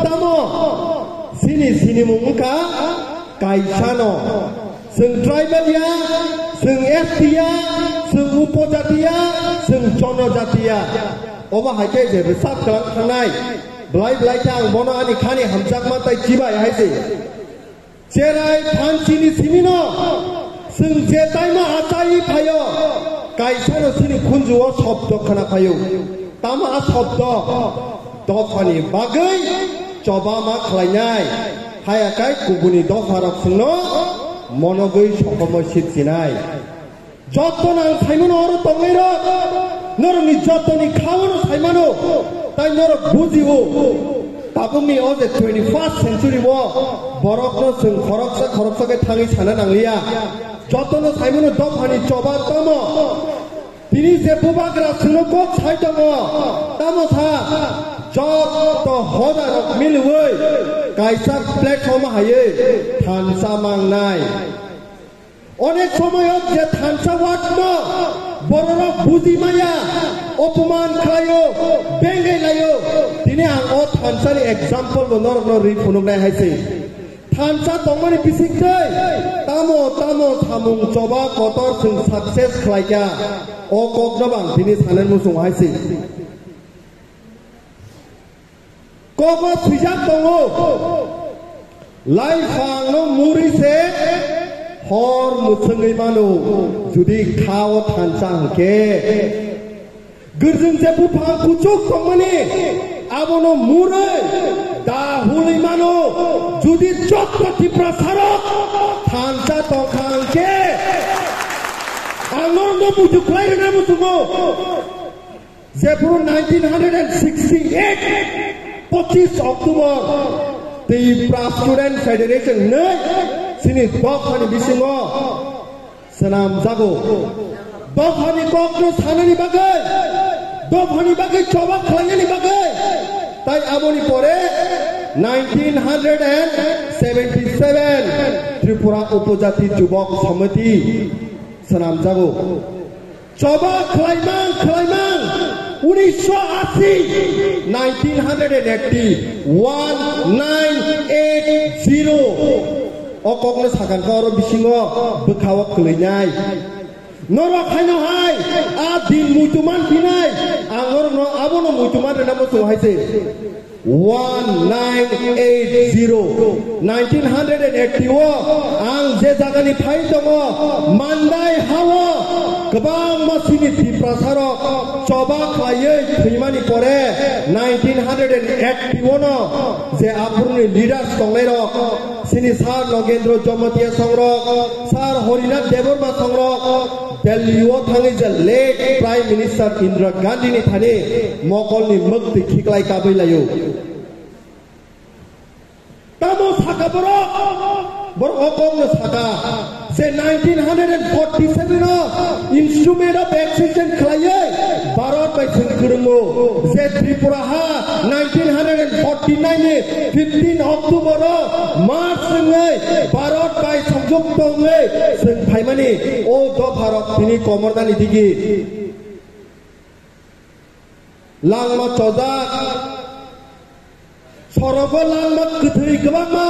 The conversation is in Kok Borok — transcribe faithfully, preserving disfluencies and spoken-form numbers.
Tamo sini sinimung wngkha kaisano. Chwng tribal ya, chwng S T ya, chwng upojati ya, chwng jonojati ya. Omo hai khe je rwchap kwlang thangnai. Belai belai khe ang bono ani khani hamjakma tai chibai hai se. Cherai phanchini simino chwng je taima achai phaio, kaisano chini khunjuo shobdo khna phaio. Tamo a shobdo dophani bagwi choba ma khlainai, haya kai kubuni dopharok chwngno monogwi sokomoi sitchinai. Joto nang saimano oro tongnairok, norokni jotoni khaono saimano, tai norok bujio. Tabukni o je twenty-first century o borokno chwng khoroksa khoroksa khe thangwi sana nangliya. Jotono saimano dophani choba tamo. Tini je bubagra chwngno kok sai tongo, tamo sa, joto hodarok miliwi kaisa platform haiwi thansa mangnai. Onek somoyo je thansa watno bororok buji maya, opoman khlaio, bengai laio. Tini ang o thansani example bo norokno ri phunuknai hai se. Thansa tongmani bisingtwi tamo tamo samung choba kotor chwng success khlaikha, o kokno bang tini sanani muchung hai se. Kogo swijak tongo, lai phangno muri se hor mwchwngwi mano, judi kha o thansa hwnkhe. Gwrjwng je buphang kuchuk tongmani, abono murwi da hulwi mano, judi joto Tiprasarok thansa tongkha hwnkhe. Ang norokno muitu khlai rwna muchungo. Jephuru nineteen hundred and sixty-eight, pochis October, Tripura Student Federation hwnwi chini dophani bisingo swnamjago. Dophani kokno sanani bagwi, dophani bagwi choba khlainani bagwi, tai aboni pore nineteen hundred and seventy-seven Tripura Upojati Jubok Samiti swnamjago. Choba khlaimang khlaimang unisho asi, nineteen hundred and eighty, one nine eight zero. O kokno sakha khe oro bisingo bwkha o kwlwinai. Norok haino hai a din muitu man phinai, ang norokno abono muitu man rwna muchungo hai se. One nine eight zero, nineteen hundred and eighty o ang je jagani phai tongo, Mandai hao kwbangma chini Tiprasarok choba khlaiwi thwimani pore nineteen hundred and eighty o no je aphuruni leaders tongnairok, chini Sir Nogendra Jamatia songrok, Sir Harinath Debbarma songrok, Delhi o thangwi je late Prime Minister Indira Gandhi ni thani mokolni mwktwi khiklai kabwi laio. Tamo sakha borok, borok o kokno sakha je nineteen hundred and forty-seven o instrument of accession khlaiwi Bharat bai chwng kwrwngo, je Tripura ha nineteen hundred and forty-nine ni fifteen October o march wngwi Bharat bai songjukto wngwi chwng phaimani o dopharok tini komornani digi. Langma chojak, sorogo langma kwthwi kwbangma,